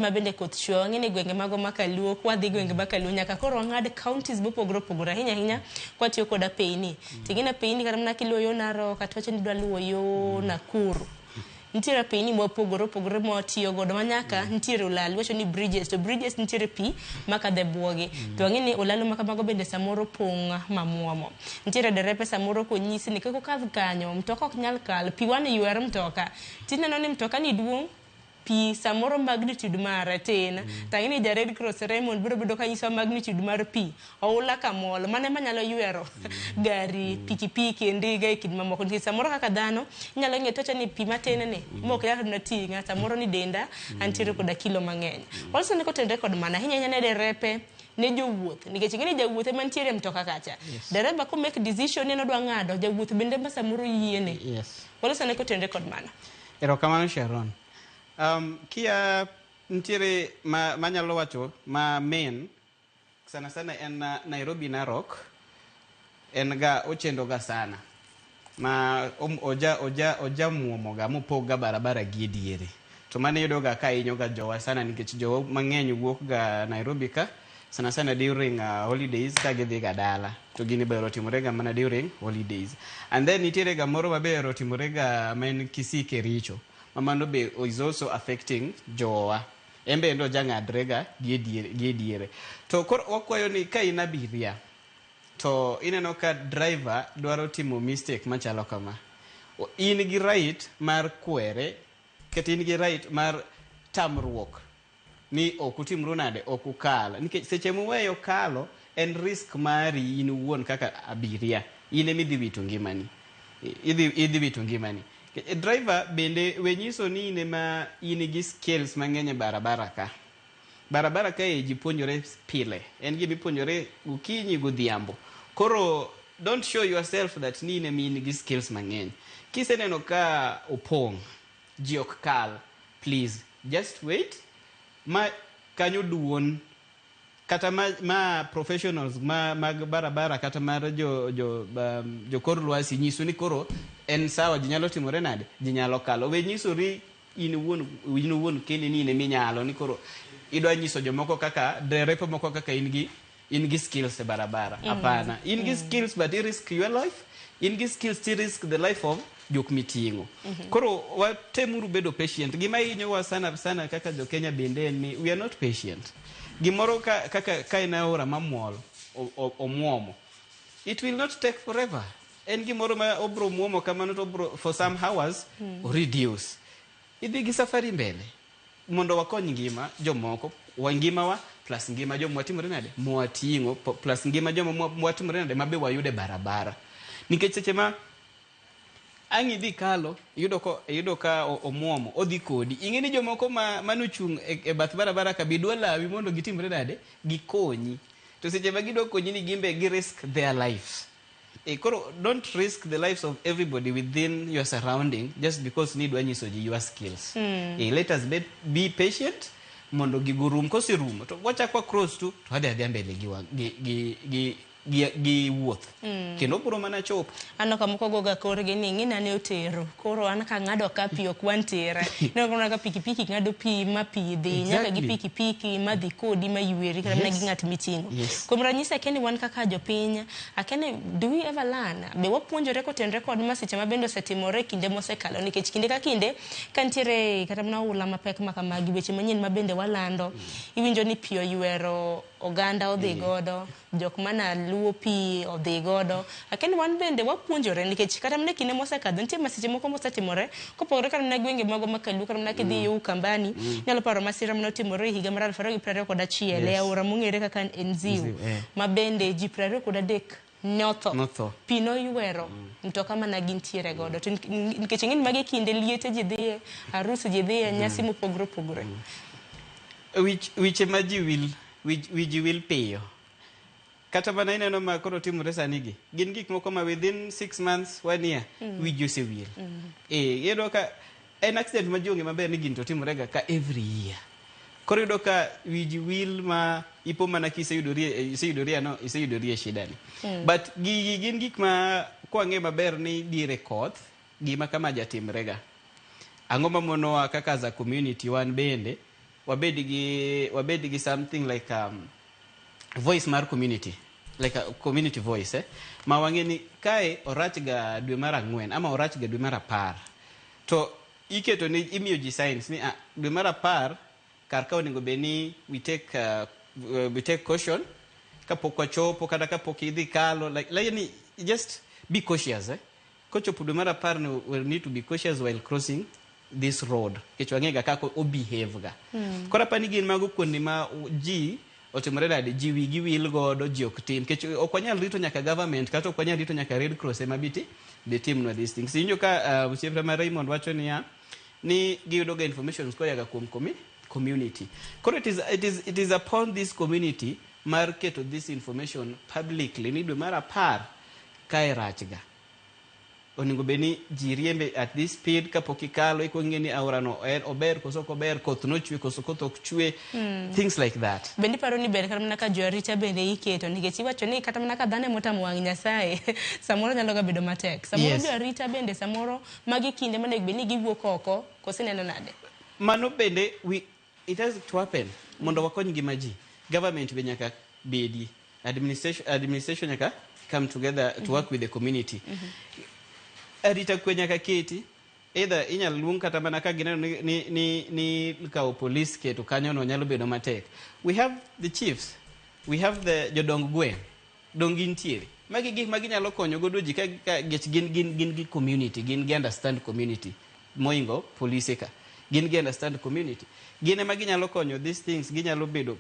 Ma bende koth chwe. Wang'e ni gwenge mago ma Kaluo, kwadhi gwenge ma Kaluo nyaka koro wang'ad counties mopogore opogore ahinya ahinya kwatiyo kod apeyni. To ing'e ni apeyni kata mana kiluwo yo Narok kata wacho ni idwa luwo yo Nakuru. Nitiere apeyni mopogore opogore mwatiyo godo ma nyaka nitiere olalo. Iwacho ni bridges to bridges nitiere pi makadho e bwogi. To wang'e ni olalo ma kamago bende samoro pong' mamuomo. Nitiere derepe samoro konyisi ni kik ukadh kanyo, mtoka ok nyal kalo, pi wan ywer mtoka. Tineno ni mtoka ni duong' pi samoro magnitude mare tin to ang'e ni ja Red Cross Raymond biro bedo ka nyisowa magnitude mar pi oula ka mol mano ema nyalo ywero gari pikipiki ndiga e kind mamoko nikech samoro kaka dhano inyalo ng'iyo tocha ni pi matin ni mok nyal na ting'a samoro ni denda antiere koda kilo mang'eny also ni kotenre kod mana ahinya ahinya ne derepe ne jowuoth nikech ing'e ni jawuoth ema nitiere e mtoka kacha dereba ko make decision ni en odwa ng'ado jawuoth bende ema samoro yiene waloso ne kotenre kod mano. Erokamano Sharon. Kia nitiere ma manyalo wacho ma main sana sana en Nairobi Narok en ga ochendo ga sana ma oja oja oja muomo ga mopog ga barabara gi e diere. To mano iyudo ga ka hinyo ga jowa sana nikech jowa mang'eny wuok ga Nairobi ka sana sana during holidays ka gidhi ga dala. To gini be ohero timore ga mana during holidays. And then nitiere ga moro mabe ohero timore ga ma en Kisii Kericho. Ma mano be is also affecting jowa. En be en oja ng'adre ga gi e diere, gi e diere. To koro wakwayo ni ka in abiria to ineno ka driver dwaro timo mistake machalo kama. In gi right mar kwere kata in gi right mar tamruok ni ok utimru nade, ok ukal. Nikech seche muweyo kalo en risk mari in iwuon kaka abiria. In ema idhi wito ngimani. Idhi wito ngimani. Driver bende we nyiso ni in ema in gi skills mang'eny e barabara ka. Barabara kae ji puonjore pile. En gima ipuonjore gokinyi godhiambo. Koro don't show yourself that ni in ema in gi skills mang'eny. Kiseneno ka opong', ji ok kal, please just wait ma kanyo duon kata ma professionals ma mag barabara kata mar jo kor lwasi nyisu ni koro en sawa, ji nyalo timore nade, ji nyalo kalo. We nyisori in iwuon, in iwuon kendi ni in ema inyalo ni koro idwa nyiso jomoko kaka derepe moko kaka in gi skills e barabara. Hapana. In gi skills but i risk your life. In gi skills to risk the life of jok miting'o. Koro watemuru bedo patient. Gima hinyowa sana sana kaka jo Kenya bende en ni we are not patient. Gimoro ka, kaka ka en aora mamol omuomo. It will not take forever. En gimoro ma obro muomo kamano to obro for some hours reduce. Idhi gi safari mbele mondo wakony ngima jomoko, wa ngimawa plus ngima joma watimore nade mwating'o plus ngima joma mwatimore nade mabe wayudo e barabara. Nikech seche ma ang' idhi kalo iyudo ka omuomo odhi kodi, ing'e ni jomoko ma manochung' e bath barabara ka be dwa lawi mondo gitimre nade gikonyi. To seche ma gidwa konyi ni gin be gi risk their lives. Koro don't risk the lives of everybody within your surrounding just because ni idwa nyiso ji your skills. Let us be patient mondo gigo rum. Koserumo to wachak wa cross to wadhi adhiya mbele gi wuoth. Kendo obiro mana chopo. Aneno ka moko goga korgi ni ng'ina ne otero. Koro an kang'ado ka pi ok wan tera. Ineno mana ka pikipiki ng'ado pi ma pi dhi nyaka gi pikipiki ma dhi kodi ma yweri kata mana gi ng'at miting'o. Kuom ranyisi akia ni wan kaka jopiny, akia ni do we ever learn? Be wapuonjore kotenre kod masiche ma bende osetimore e kinde mosekalo nikech kinde ka kinde ka nitiere kata mana oula mapek ma kamagi weche manyien ma bende walando iwinjo ni pi oywero oganda odhi godo, jok mana luwo pi odhi godo. Akia ni wan bende wapuonjore nikech kata mana e kinde mosekadho nitie masiche moko mosetimore kopogore kata mana gwenge magwa ma Kaluo kata mana kidhi yo Ukambani inyalo paro masira mane otimore e higa mar 2021 e aora mong'ere kaka Enziu ma bende ji 23 ne otho. Notho. Pi noywero mtoka mana gintiere godo. To nikech ing'e ni magi kinde liete ji dhiye, arus ji dhiye, nyasi mopogore opogore. Wiche ma ji wil, wi ji wil piyo. Kata mana ineno ma koro timore sani gi, gin gik moko ma within 6 months, 1 year, wi ji osewil. Iyudo ka en accident ma ji ong'e maber ni gini to timore ga ka every year. Koro iyudo ka wi ji wil ma ipo mana kiseyudori iseyudori ano iseyudori e shida ni. But gigi gin gik ma kwang'e maber ni diere koth gima kama jatimre ga. Ang'o mamonowa kaka as a community wan bende Wabed gi something like voice mar community, like a community voice, eh? Ma wang'e ni kae orach ga dwe mar 4 ama orach ga dwe mar 10, to iketo ni imiyo ji signs ni, ah, dwe mar 10 kar ka onego bed ni we take caution kapok wachopo kata kapok idhi kalo, like ni just be cautious, eh? Kochopo dwe mar 10 ni, we need to be cautious while crossing this road, nikech wang'e ga kaka obehave ga. Koro apani gin mago kuonde ma ji otimore nade, ji wigi wil godo, ji ok tim, nikech ok wanyal rito nyaka government kata ok wanyal rito nyaka Red Cross ema biti bi timnwa these things. Iwinjo ka osiepna ma Raymond wacho niya ni giyudo ga information koya ga kuom community. Koro it is upon this community mar keto this information publicly ni dwe mar 10 kae rach ga, onego bed ni ji riembe at this speed kapok ikalo, ikuong ing'e ni aora no en ober koso ok ober, koth nochwe koso koth ok chwe, things like that. Bende iparo ni ber kata mana ka jo arita bende iketo, nikech iwacho ni kata mana ka dhano emotamo wang' Nyasaye, samoro nyalo ga bedo matek samoro? Yes. Jo arita bende samoro magi kinde monego bed ni giwuok oko, koso ineno nade? Mano bende it has to happen mondo wakony ngima ji. Government be nyaka bedi, administration nyaka come together to work with the community. Arita kwe nyaka keti, either inyalo luong kata mana ka gineno ni kawo police keto kanyo no nyalo bedo matek. We have the chiefs, we have the jodong gweng', dong gintiere. Magi gik ma ginyalo konyo godo ji ka gin gi community, gin gi understand community moingo polise ka. Gin gi understand community, gin ema ginyalo konyo these things, ginyalo bedo.